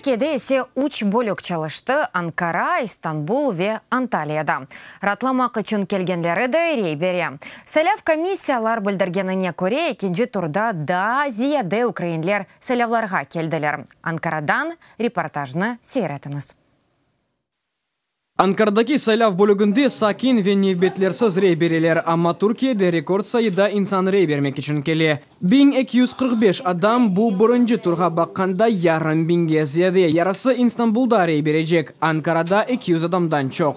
Türkiyede ise üç bölük çalıştı, Ankara, İstanbul ve Antaliyada. Raatlamaq içün kelgenleri de rey bere. Saylav komissiyalar bildirgenine köre, ekinci turda daa ziyade ukrainler saylavlarğa keldiler. Ankaradan reportajnı seyir etiñiz. Ankaradaki saylav bölüginde sakin ve nevbetlersiz rey bereler, amma Türkiyede rekord sayıda insan rey bermek içün kele. 1245 adam, bu birinci turğa baqqanda yarım biñge ziyade, yarısı İstanbulda rey berecek, Ankarada 200 adamdan çoq.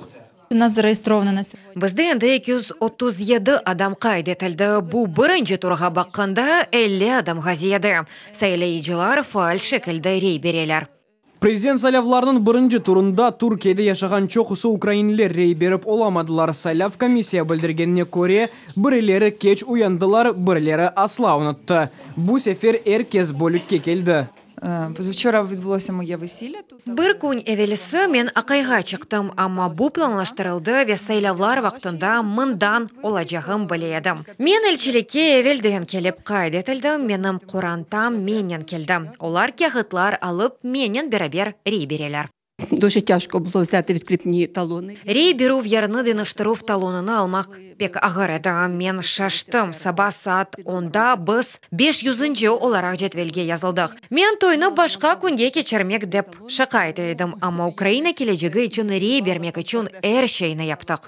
У нас зареєстровано на сьогодні. Bizde endi 237 adam qayd etildi. Bu birinci turğa baqqanda 50 adamğa ziyade. Saylayıcılar faal şekilde rey bereler. Prezident saylavlarınıñ birinci turında Türkiyede yaşağan çoqusı ukrainler rey berip olamadılar. Saylav komissiya bildirgenine köre, birileri keç uyandılar, birileri asla unuttı. Bu sefer er kes bölükke keldi. Позавчора відбулося моє весілля тут. Bir kün evelsi men aqayğa çıqtım, amma bu planlaştırıldı ve saylavlar vaqtında mından olacağım bile edim. Men elçilikke evelden kelip qayd etildim, menim qorantam mennen keldi. Olar kâğıtlar alıp mennen beraber rey bereler. Дуже тяжко було взяти відкріпні талони. Rey berüv yerini deñiştirüv talonını almaq pek ağır edi. Men şaştım. Saba saat 10-da biz 500-nci olaraq cedvelge yazıldıq. Men toynı başqa künge keçirmek dep şaqa ete edim, amma Ukraina kelecegi içün rey bermek içün er şeyni yaptıq.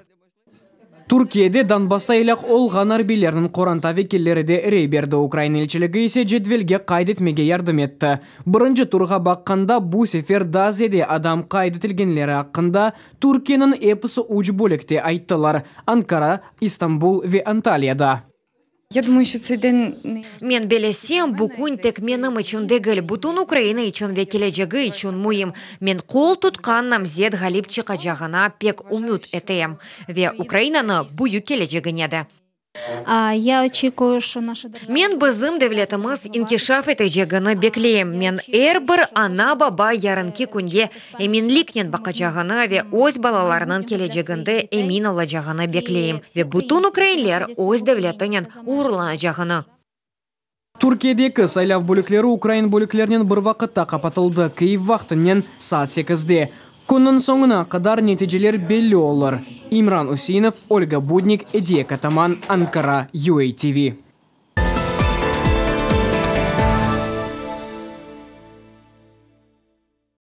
Türkiyede Donbassta elâk olğan arbiylerniñ qoranta vekilleri de rey berdi. Ukraina elçiligi ise cedvelge qayd etmege yardım etti. Birinci turğa baqqanda bu sefer daa ziyade adam qayd etilgenleri aqqında Türkiyeniñ episi üç bölükte ayttılar, Ankara, İstanbul ve Antaliyada. Я думаю, що цей день не Men bellesem, bu kün tek menim içün degil, bütün Ukraina içün ve kelecegi içün müim. Men qol tutqan namzet ğalip çıqacağına pek ümüt etem. Ve Ukrainanıñ büyük kelecegine de. А я очікую, що наша держава Men bizim devletimiz inkişaf etecegini bekleyim. Men er bir ana-baba yarınki künge eminliknen baqacağını ve öz balalarınıñ keleceginde emin olacağını bekleyim. Ve bütün ukrainler öz devletinen ğururlanacağını. Türkiyedeki saylav bölükleri ukrain bölüklerinen bir vaqıtta qapatıldı. Kyiv vaqtınen saat 8-de. Künniñ soñuna qadar neticeler belli olur. İmran Useinov, Olga Budnik, Ediye Kataman, Ankara, UATV.